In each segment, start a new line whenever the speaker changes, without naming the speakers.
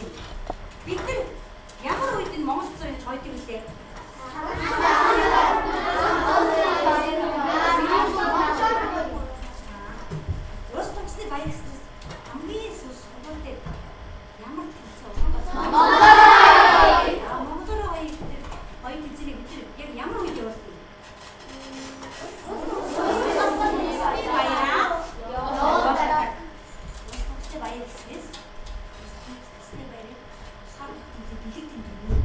байна. Бид нар ямар үед энэ Монгол улсаар ингэж гойдог вүлээ? Улс тунхасны баяр гэснээс хамгийн сүс сургууль дээр ямар тэмцээн Монголоор гоё дээр гоё тэмцээнийг бид нар яг ямар үед явуулдаг вэ? Улс тунхасны баяраа явуулдаг. Улс тунхасны баяр гэснээс улс тунхасны баярыг тусгаар тогтнолын бэлэг тэмдэг юу вэ?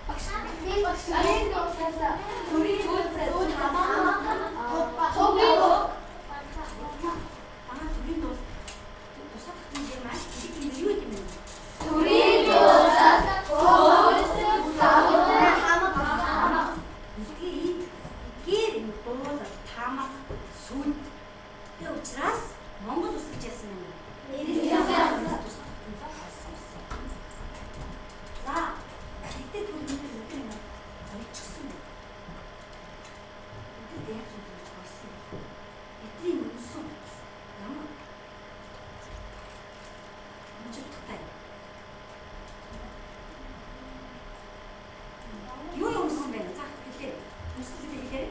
Багш.
Манай төрийн дуул тусгаар тогтнолын маань бэлэг тэмдэг юу гэдэг юм бэ? Эдгээр эдгээр энэ дуул таамаг сүнд тэгээ учраас Монгол улс гэж яасан юм бэ? Тусгаар тогтнолоо олсон гэсэн. За тэгтээ түр бид нар өдөр юм гоёчихсон байна. Бид нар яаж юм гэж гоёсон бэ? Бидний өмсөн утас ямар өмч утгатай юм? Юу юм өмсөн бэ? За хэлээ. Өмсөн гэдэг хэлээрэй.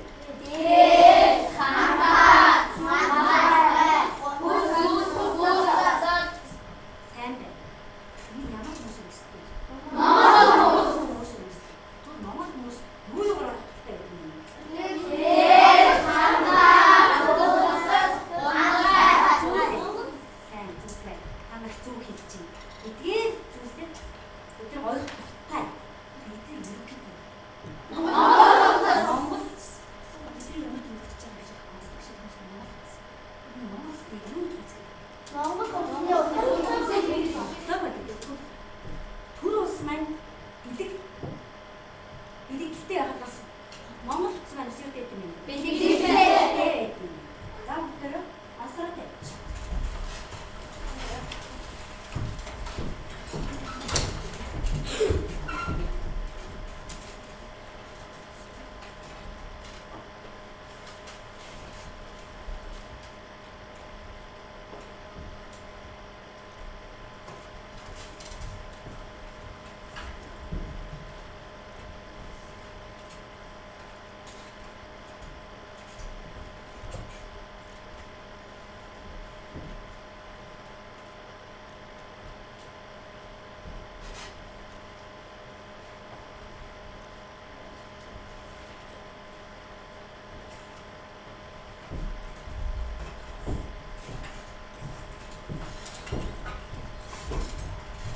Сайн байна. Энэ ямар хүмүүс өмсдөг вэ? Монгол хүмүүс өмсдөг. Тэгвэл Монгол хүмүүс юу юугаар утгатай гэдэг юм бэ? Сайн зүг байна. Та нар зөв хэлж байна. Эдгээр зүйлсээр бид нар гоёх дуртай. Бид нар ерөнхийдөө Монгол бидний өнөөдөр үзэж байгаа гэж онцлог шиг юм шиг Монгол. Энэ Монгол улсын юу үздэг? Одоо байдаг. Төр улс маань бэлэг бэлэгдэлтэй байхад бас Монгол улс маань бас юутай юм бэ? Бэлэгдэлтэй байдаг юм. За бүгдээрээ онцлог тавьчих.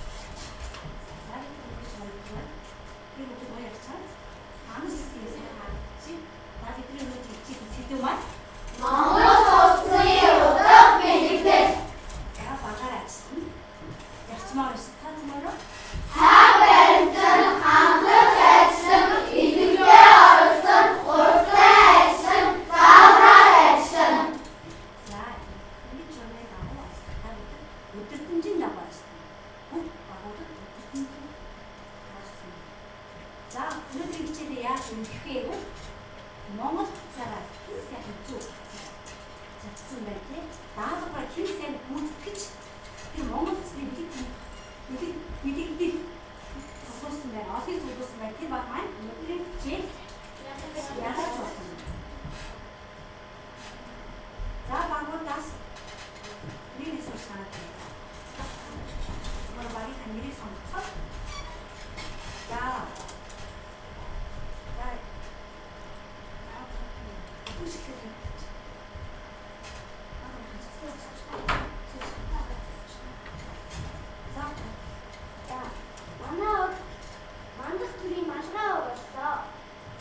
За бид нар ингэж боддог. Би бүгд гоё ярьчаад манай хэлсэн юм сайн харагдчих. За бидний өнөөдөр хичээлийн сэдэв маань за багаар ажиллана. Ярьчмаар байна. Та зөмөрөө за энэ журмын дагуу ажиллахдаа бид нар өдөртөнжийн дагуу ажиллана. Бүх багуудад өдөртөнжийн таарсан. За өнөөдрийн хичээлээ яаж өнгөрөх вэ гэвэл Монгол утсаараа хэн сайхан зөв чадсан байна те. Даалгавраа хэн сайн гүйцэтгэж тэр Монгол улсны бэлэг бэлэг бэлэгдэл цуглуулсан байна. Олонний цуглуулсан байна. Тэр баг маань өнөөдрийн хичээл ялаж болно. За багуудаас нэг асуулт санаад байна. Зүгээр багийнхаа нэрийг сонгоцгоо. За. За. Түшиглэх юм. За.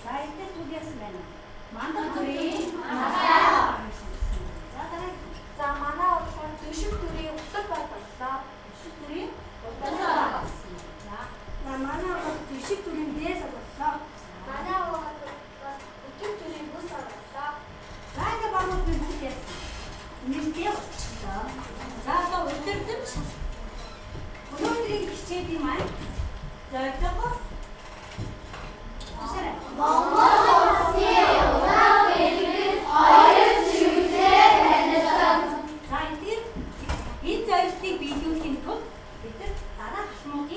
За эдгээр түл яасан байна. Мандах төрийн малгай. За дараа
За манай болохоор төшөг төрийн утга бай боллоо.
төшиг төрийн утга. За.
За манай бол төшөг төрийн дээс боллоо. Манай бол өтөг төрийн бүс боллоо.
За ингээ багууд би бүгд яасан. Нэртэй болчихлоо. За одоо удирдамж өнөөдрийн хичээлийн маань зорилго Тушаарай. За эдгээр энэ зорилтыг биелүүлэхийн тулд бид нар дараах алхмуудыг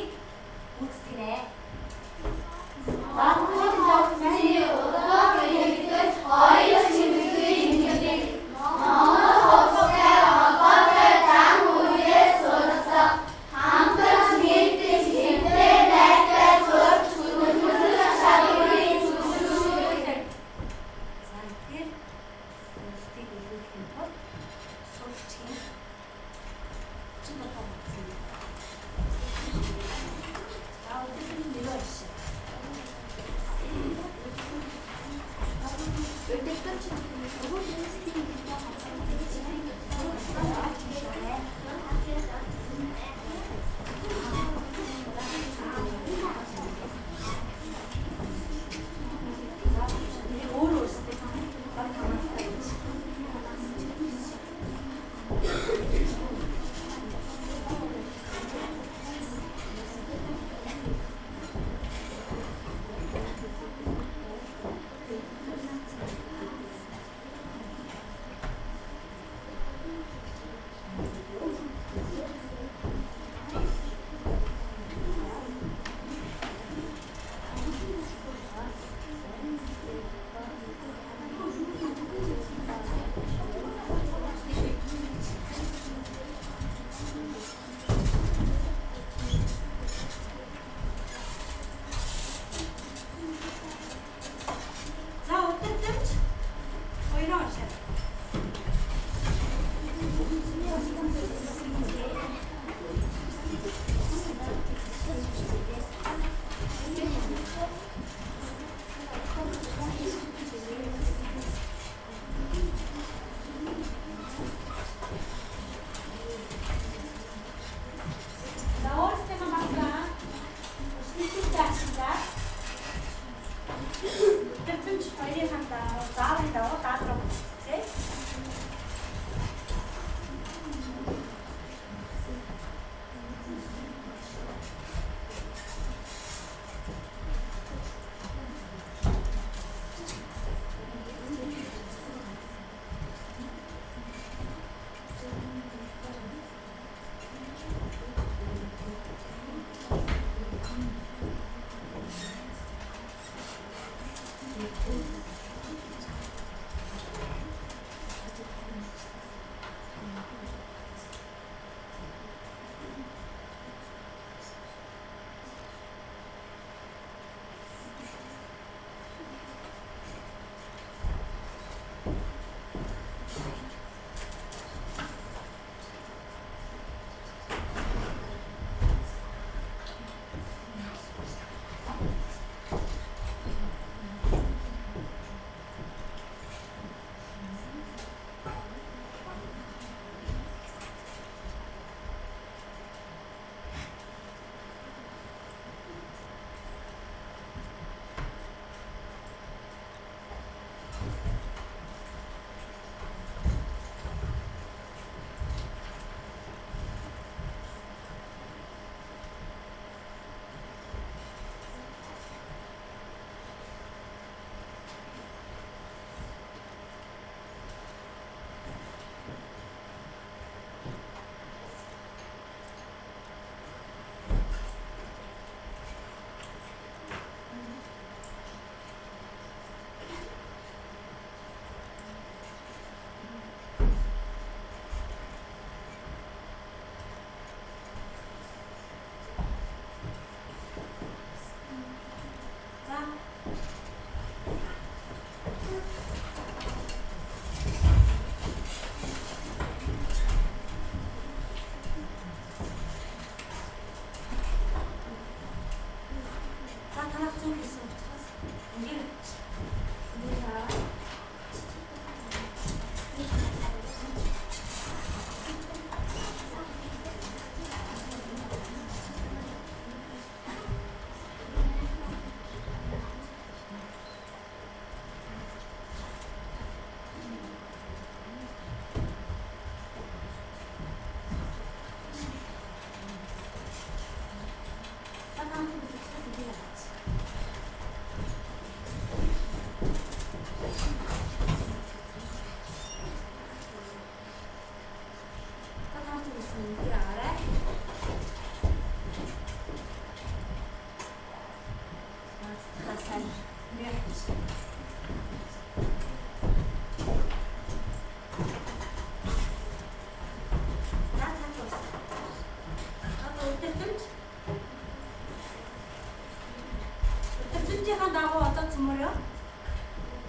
Цөмөрөө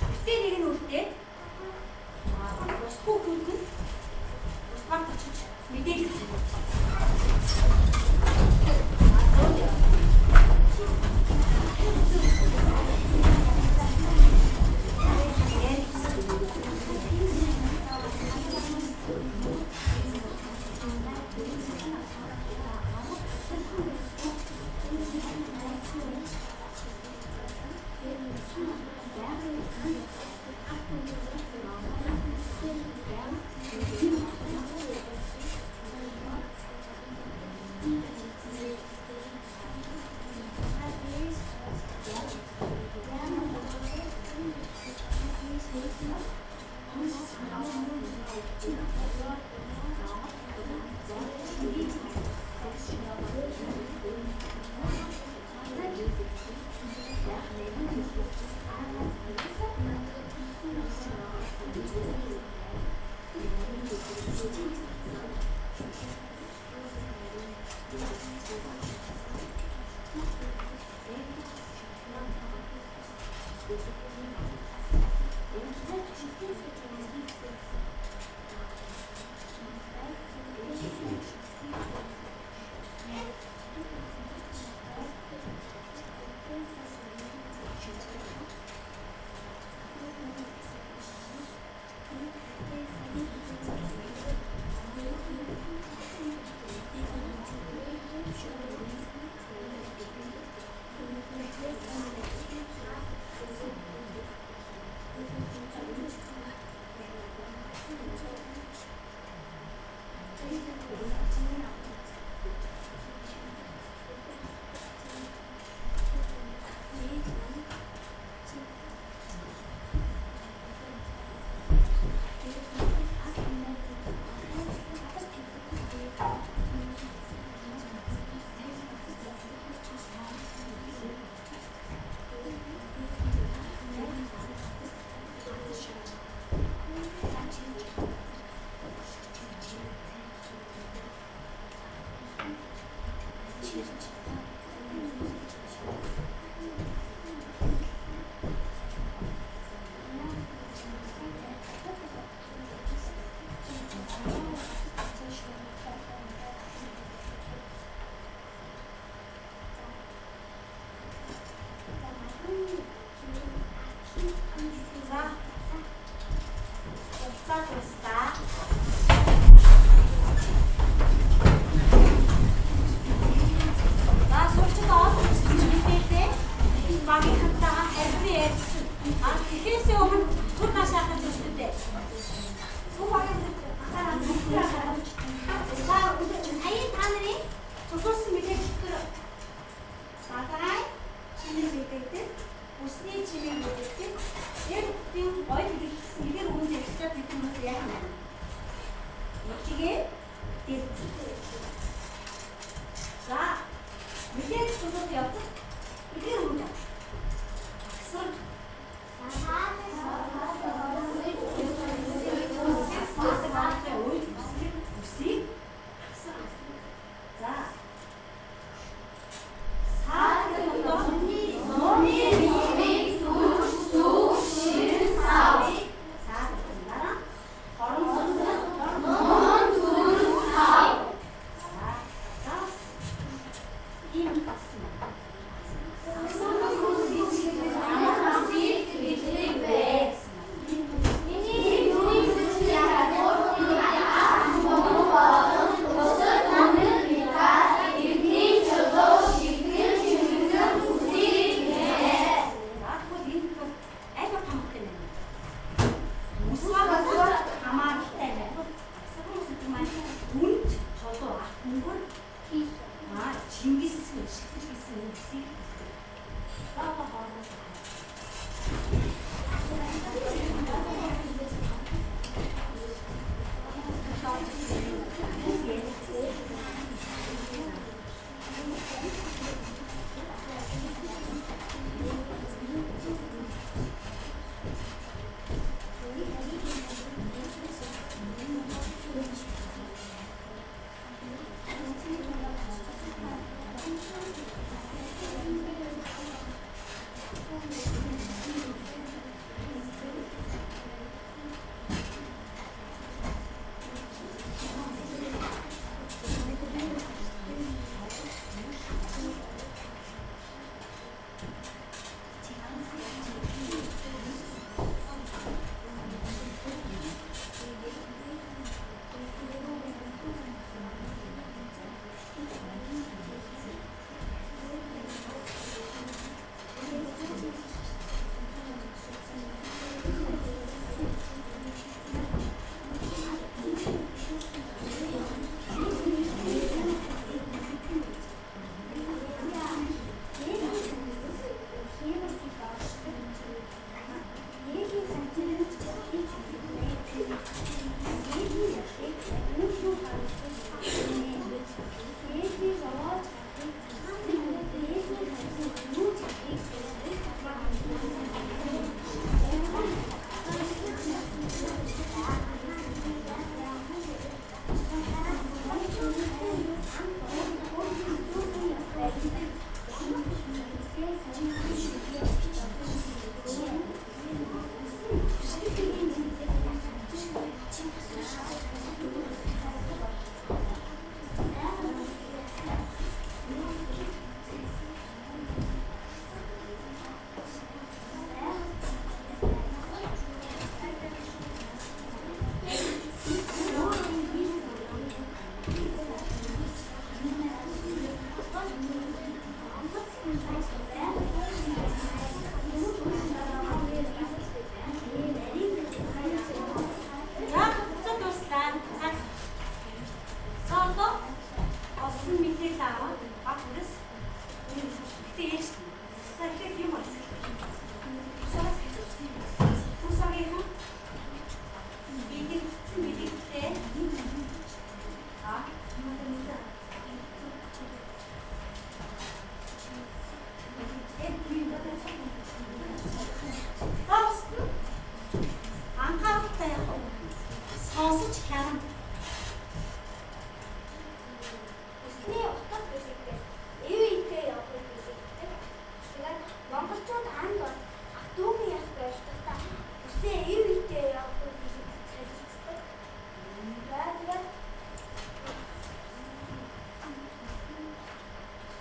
гэртээ нэг нь үлдээд бус хүүхдүүд нь бус багт очиж мэдээлэл өгсөн.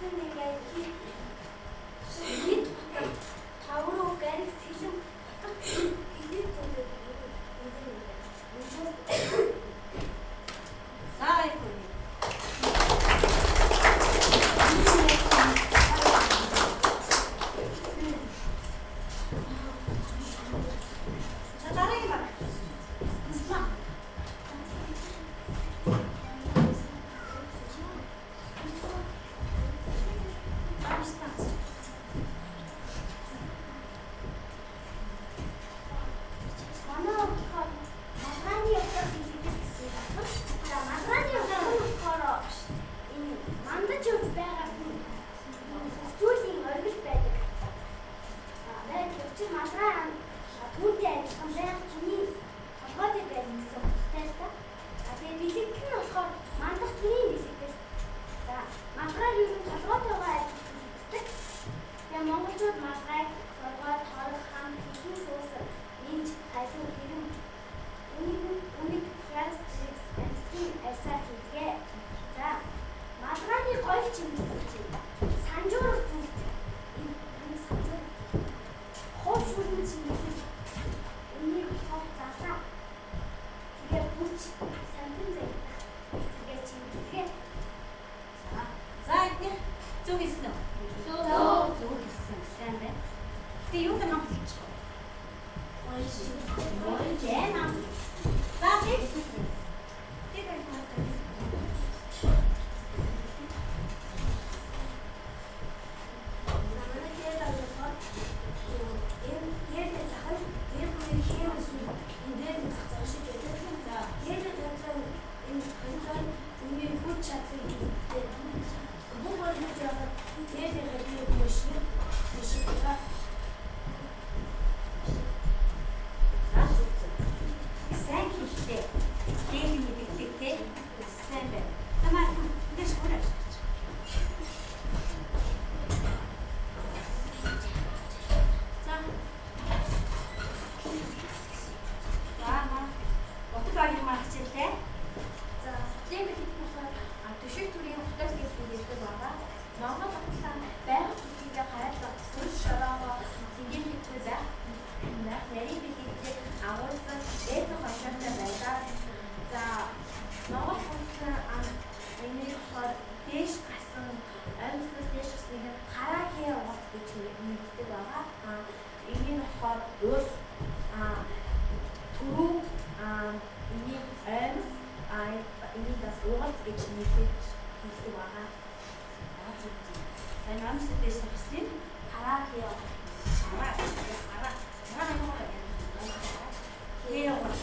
Нэг хэд хутга тавруу гариг сэлэм утга хэлний зүйлүүд.
За баярлалаа. За дараагийн баг.
Манай болохоор маргааны явдал хийдэг гэсэн юм. За маргааны явдал нь болохоор энэ мандаж явж байгаа хүн зүйлийн оргил байдаг. Байдаг учир маргаан түүнтэй адилхан байнга хүний толгой дээр байдаг гэсэн утгатай л да. За тэгээ бэлэгдэл нь болохоор мандах түүний бэлэгдэл. За маргаар ер нь толгойтойгоо адилхан хийдэг. Тэгээ монголчууд маргааг толгой, торох, хам, хилэн суусан, нэмж, халиу, хэрэм, үнэг, хярс зэрэг амьтдын арьсаар хийдэг. За малгайны гоё чимэл гэж байна. Санжуурах зүйлт энэ санжуурах хов шүрэн чимэл энийг болохоор залаа. Тэгээ бүч самбин загнах зэрэг чимэлгээ.
За эднийх зөв хэлсэн үү? Зөв. Зөв хэлсэн. Сайн байна. Гэтэ юутай хамт хэлчих вэ? Гоё яа. За тэг. Тэг баярлалаа.
Манай гэр болохоор энэ гэрээ зах нь гэр бүлийн хэм эсвэл энэ дээр зах заншиж байдаг. За гэрээ заншаа энэ ханцаа миний хүч чадлыг хийдэг. Бүх болгож байгаа гэрээ газрыг мөшгөх мөшгөх байгаа.
За зөв зөв. Сайн хэллээ. Дээл мэдгэлээ те. Сайн байна. За маа дэш хүрээ. За. За маа. Ботод багийн маа хичээлээ.
За хутлын бэлэг болохоор төшиг төрийн хутал гэж хэлдэг байгаа. Монгол хутлаа байгаль төрхийгээ хайрлах, хөрс шороогоо цэнгэлхийдгүй байх, байх нарийн бэлэгтэй агуулсан дээдэн хоншоотой байлаа. За Монгол хутлаа энийг болохоор дээш гарсан, оймсноос дээш гарсныг нь хараагийн уулз гэж нэрлэдэг байгаа. Энийг нь болохоор уул, түрүү, энийг оймс, энийг бас уугалз гэж нэрлэж хэлдэг байгаа.
За зөв зөв. За энэ амсд дээш гарсныг
Хараагийн уулз.
хараа хараа хараа юм уу? Хээ уулз.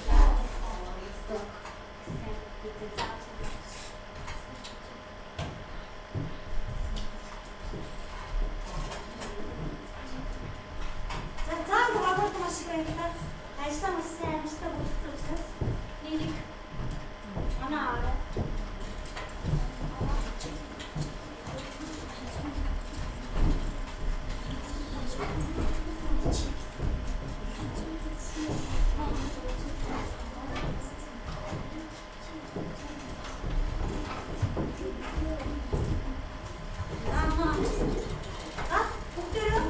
Сайн гэдэг. За заа гавар маш их баярлалаа. Ажлаа маш сайн амжилттай бүрдсэн учраас нэг манай аваа. За за бүгдээрээ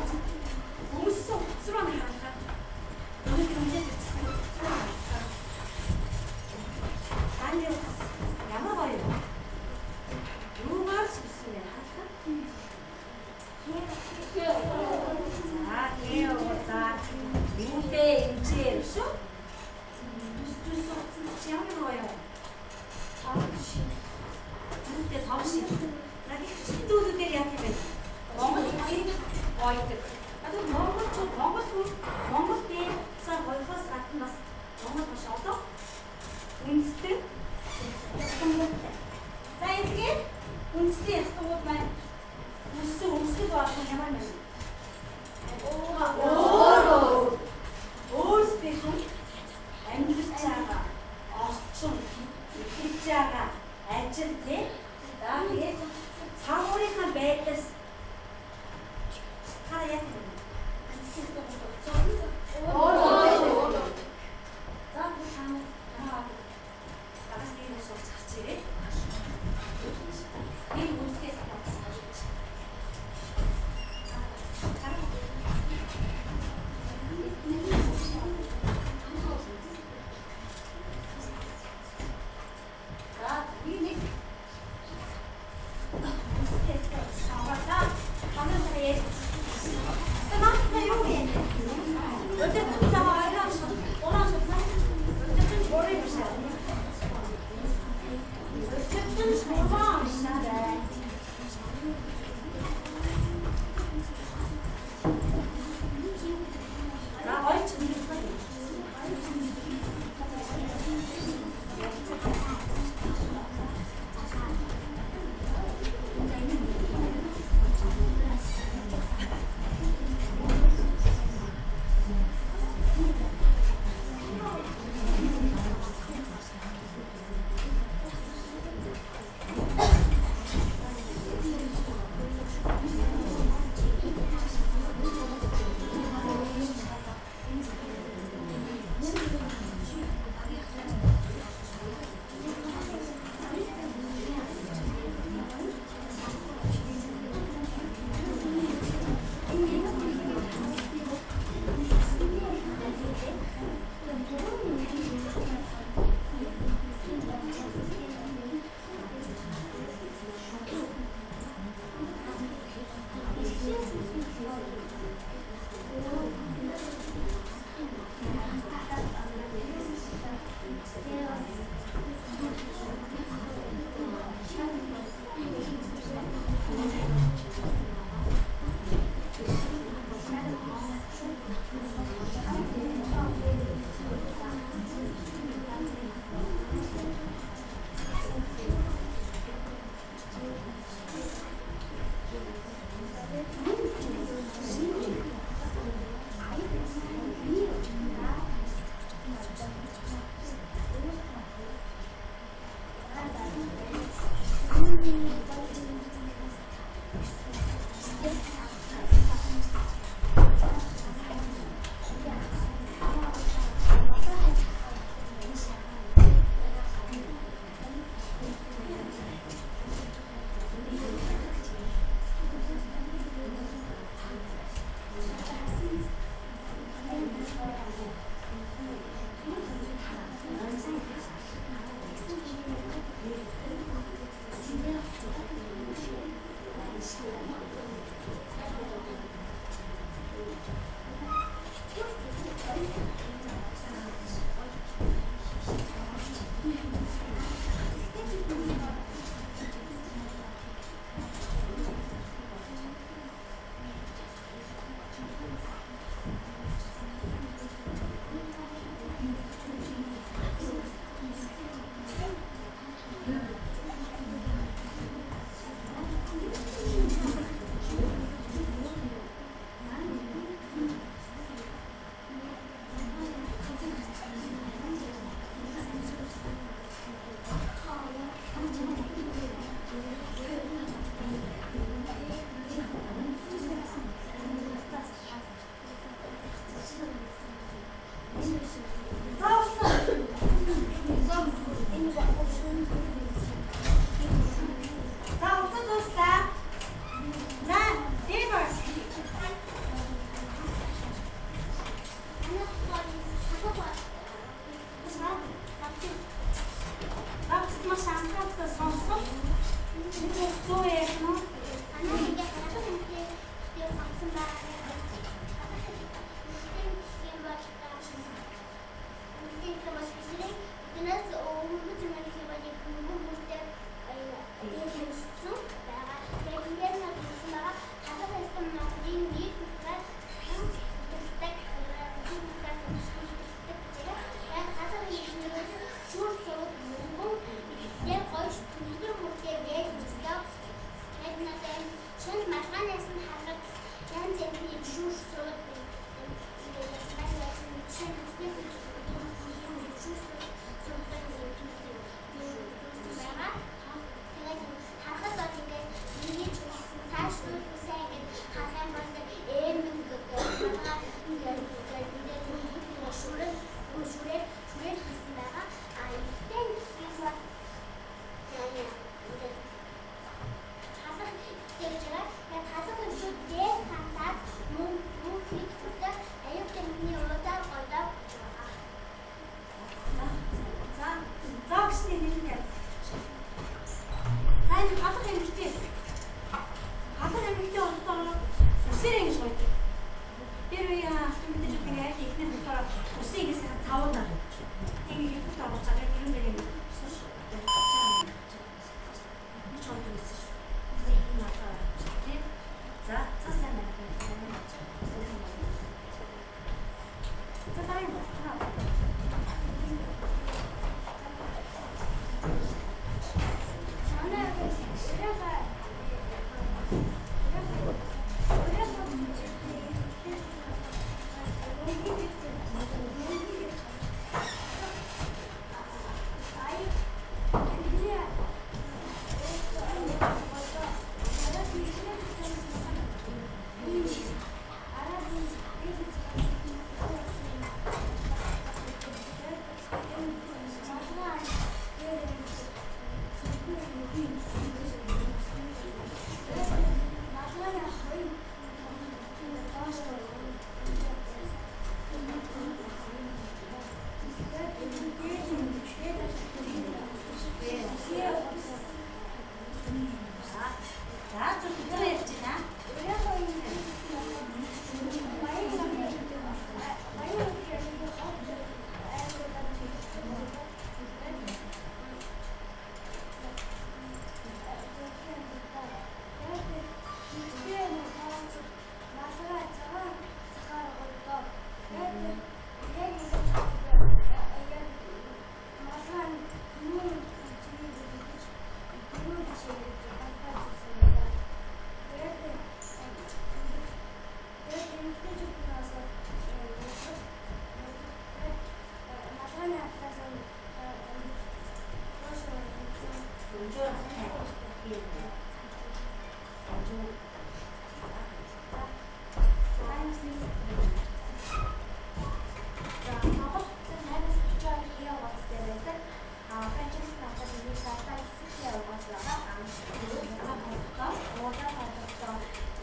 өмссөн утас руу нэг харахад өнөөдөр үнэхээр ирсэн утас руу харахад таны утас ямар гоё юм. Юугаар ч бисэн бэ харахад. За хээ за юутэй эмчээр шүү. Төс төс утас чи ямар гоё юм.
Том шиг.
Юутэй том шиг. За гэх зүйлүүдээр яах юм бэ? Монгол хүнийг гоёдог. Одоо монголчууд Монгол хүн Монгол дээр цаар гоёхоос гадна бас Монгол маш олон үндэстэн ястангуудтай. За эдгээр үндэсний ястангууд маань үссэн өмсгөл болгон ямар юм бэ? Өөр өөр. Өөрсдийнх нь амьдарч байгаа орчин, итгэж байгаа ажил тий. За тэгээд цагуурынхаа байдлаас та яг юм.
Өөр өөр.
За та нар багаас нэг юм суулж гарч ирээ. Энэ үндэсний ястан.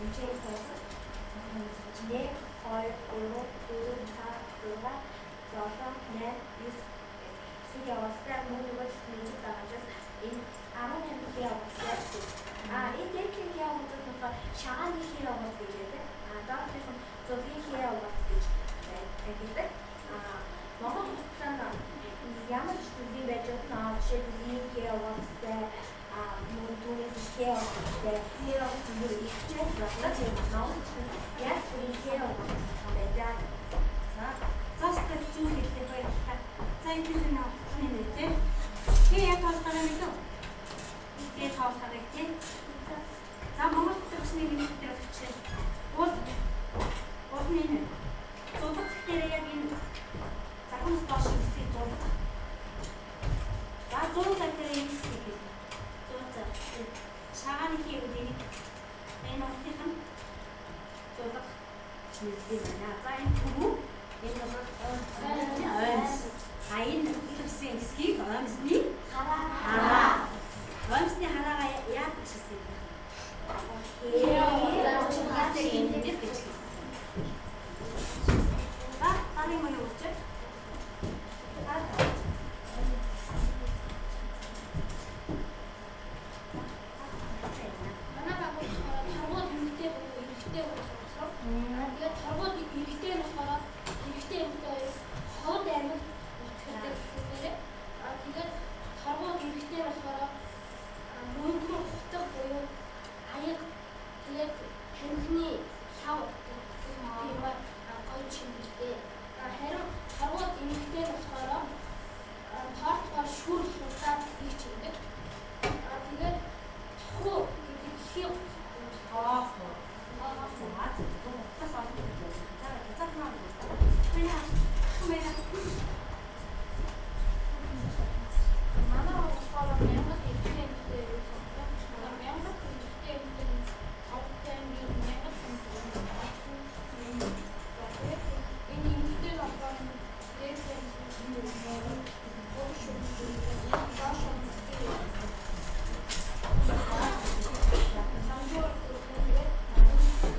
Үнчээр суусан. 1 2 3 4 5 6 7 8 9 хэсэг явуулстай мөн нөгөө талд байгаа учраас энэ 18 хий явуулсан. Энэ дээдлийн хий явуулсан нь болохоор шагааны хий явуулс гэж байдаг. Доошийнх нь зулгийн хий явуулс гэж байдаг. Монгол хутлаа ямар ч төрлийн байж болно. Жишээлбэл ийм хий явуулстай, мөн түүнээс хий явуулстай, хий явуулсан бүр их хичээл болно. Тийм Монгол яг бүрийн хий явуулсан байдаг.
За, заастал зүйл хэллээ, баярлалаа. За, энэ нь авахны нэ тий. Би яг тоолохоор мэдв. Би тоолохоор тий. За, Монгол төгсний нэмэлт өгч. Уул уул нь энэ. Зулга дээр яг энэ захиумс доош хэсгийг зулга. За, 100 цаг дээр энэ хэсгийг хэлнэ. 100 цаг. Шагааны хийвэл энийг энэ уртынх нь зулга нэлээд байна. За, энэ түгүү энэ бол оймс. А энэ хэлсэн хэсгийг оймсны хараа. Оймсны хараагаа яадаг гэсэн юм бэ? Энэ дээр гэж хэлсэн. За, дараагийн мөн юу гэж?
Манай баг болохоор торгууд эмэгтэй буюу эрэгтэй гэж болсон. Тэгээд торгууд эрэгтэй нь болохоор эрэгтэй эмэгтэй хоёр Ховд аймагт нутагтдаг гэхээр тэгээд торгууд эрэгтэй болохоор мөнгөн хутга буюу аяг, тэгээд тамхины лав гэх юмар гоё чимгэлтэй. Харин торгууд эмэгтэй нь болохоор тоортгоор шүр хурдаар их чимдэг. Тэгээд тохуу гэдэг дэлхийн
тоох. За, утас олон гэж байна. За, за таа. Манай манай
Манай болохоор мянган эрэгтэй эмэгтэй юу болсон. Мянган эрэгтэй эмэгтэй нь Ховд аймгийн мянган хүн. За, тэгээд энэ эмэгтэй нь болохоор дээд аймгийн бүх шүр доош самжуур тэгээд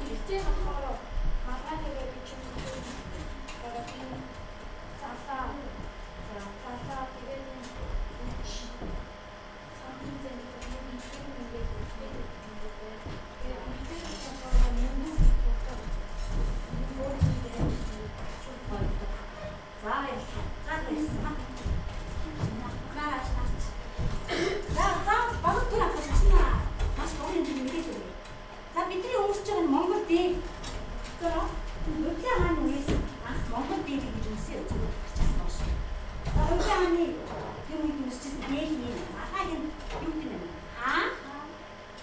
эрэгтэй нь болохоор маргаанийгээ би чинь энэ залаа залаа тэгээд энэ самжин зэн гэдэг юм ингээд тэгээд эмэгтэй нь болохоор мөнгө
За, баярлалаа. За, баярлалаа. Наач наач. За, за, баг түр авах чинь маш богино юм мэдээж өгье. За, бидний өмсөж байгаа нь Монгол дээл. Тэгэхээр Хувлаа хааны үеэс анх Монгол дээлийг гэж өмсөө зөвхөн гарчсан байна шүү. За, Хувлаа хааны тэр үед өмсөжсэн дээл нь маргааг нь юу гэнэ? Хаа?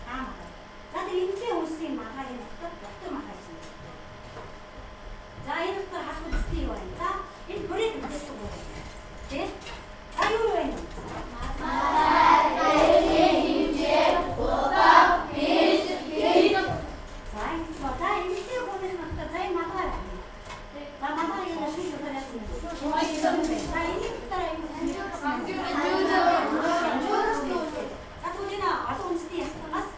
Хаа маргаа. За, тэр эмэгтэй хүмүүсийн маргааг нь дотор маргаа гэж нэрлэдэг. За, энэ дотор хах үндэсний юу байна? За, энэ бүрийг мэддэг үү? Тэ? За, юу байна? За, энэ за эмэгтэй хүмүүсийн дотор за энэ маргаа байна. За, маргаа яг шин дотор яасан бэ? За, энийг дотор аюу За, тэгвэл энэ олон үндэсний ястангаас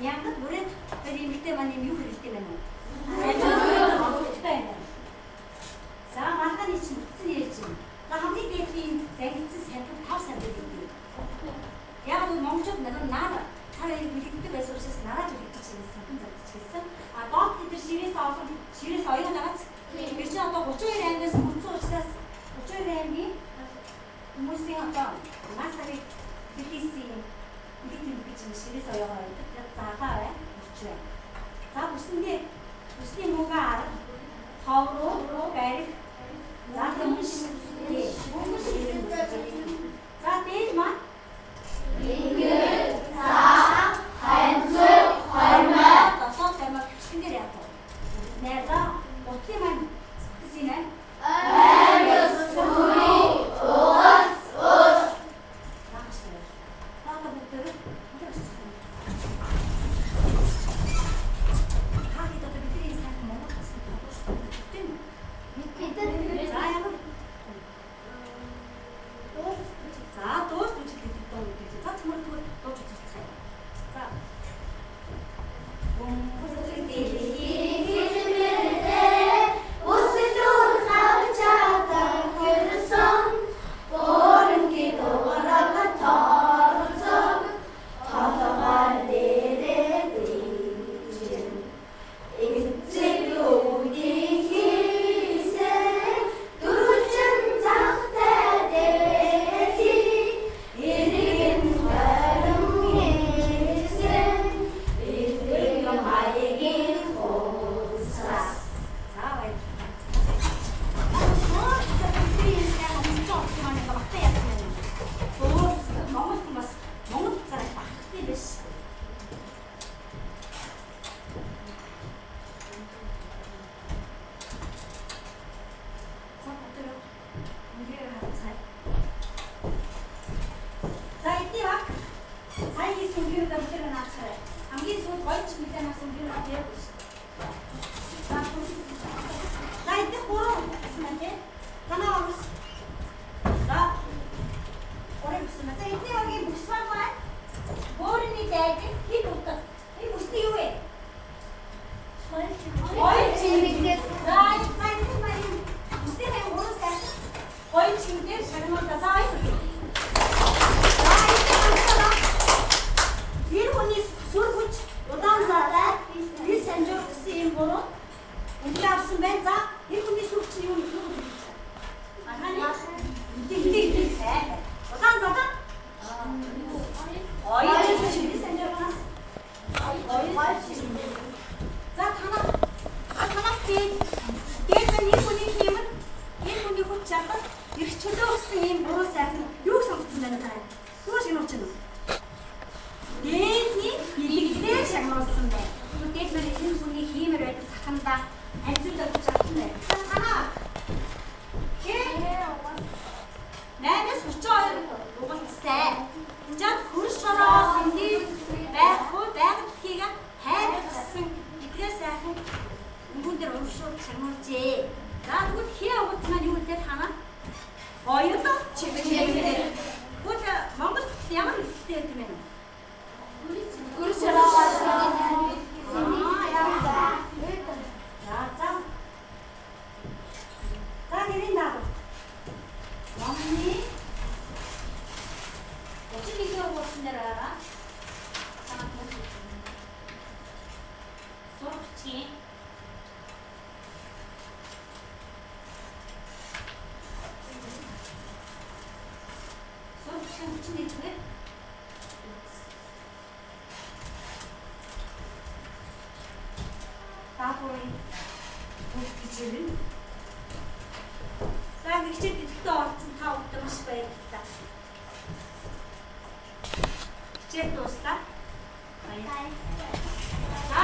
мянгад бүрээд тэр эмэгтэй маань юм юу хэрэгтэй байна вэ? Олонтой байна. За, маргааны чинь утсан нэр чинь. За, хамгийн дээдлийн зангидсан самбар 5 самбар гэдэг. Яг нь монголчууд нар цар аяг бэлэгддэг байсан учраас нараа бэлэгдэж чинь самбар загдчих гэсэн. А доод тэд нар ширээс олон ширээс оюун нагац. Тэр чинь одоо 32 аймгаас бүтсэн учраас 32 аймгийн хүмүүсийн одоо нас сарыг бэлтээсэн бэлэг гэж ширээс оюугаа байдаг. Тэр залаа байна, мөрч байна. За, бүсэндээ бүсний муугаа арга тов руу барих. За, түмш. За, дээр маань
Ингэр, цаа, ханцуу, хормой,
долоо тамир Гоё чимэглэл. За за энэ маань үсний гурван сайхан гоё чимэглэл шагнуулаа. За баярлалаа. За энэ тэр хүний сүр хүч удаан зарай бил санжуур гэсэн юм буруу үнэлээ авсан байна. За тэр хүний сүр чинь юу юу гэж байна? Маргааны идэг сайн байна. Удаан зарай гоё чимэглэл бил санжуураас гоё чимэглэл. За танаа дээд нэг хүний хиймэр энэ хүний хүч чадал эрх чөлөө гэсэн ийм буруу сайхан юуг сонгоцсон байна та? Юу шагнуулж байна вэ? Дээдний бэлэглээ шагнуулсан байна. Тэгвэл дээд маань энэ хүний хиймэр байдаг цаханда амжилт өгч чадсан байна. За танаа 8-32 угалцтай. Жад хөрс шороо сэндий байхгүй байгаль дэлхийг хайрласан эдгээр сайхан өнгөн дээр урамшуул шагнуулжээ. За тэгвэл хээ угац маань юу гэдэг танаа? Оёлоо чиглэлээ. Тэгвэл Монгол ямар хэлтэй байдаг юм бэ?
Хөрс шороогоо
За за. За нэрийн дагуу. Номны 31 дугаар хуудсан дээр байгаа. Танаа тооч. Сурагчийн сурагчийн 31 дугаар даалгаврын үйлдэж ирнэ. За хичээл идэвхтэй оролцсон та бүхэндээ маш баярлалаа. Хичээл дууслаа. Баярлалаа. За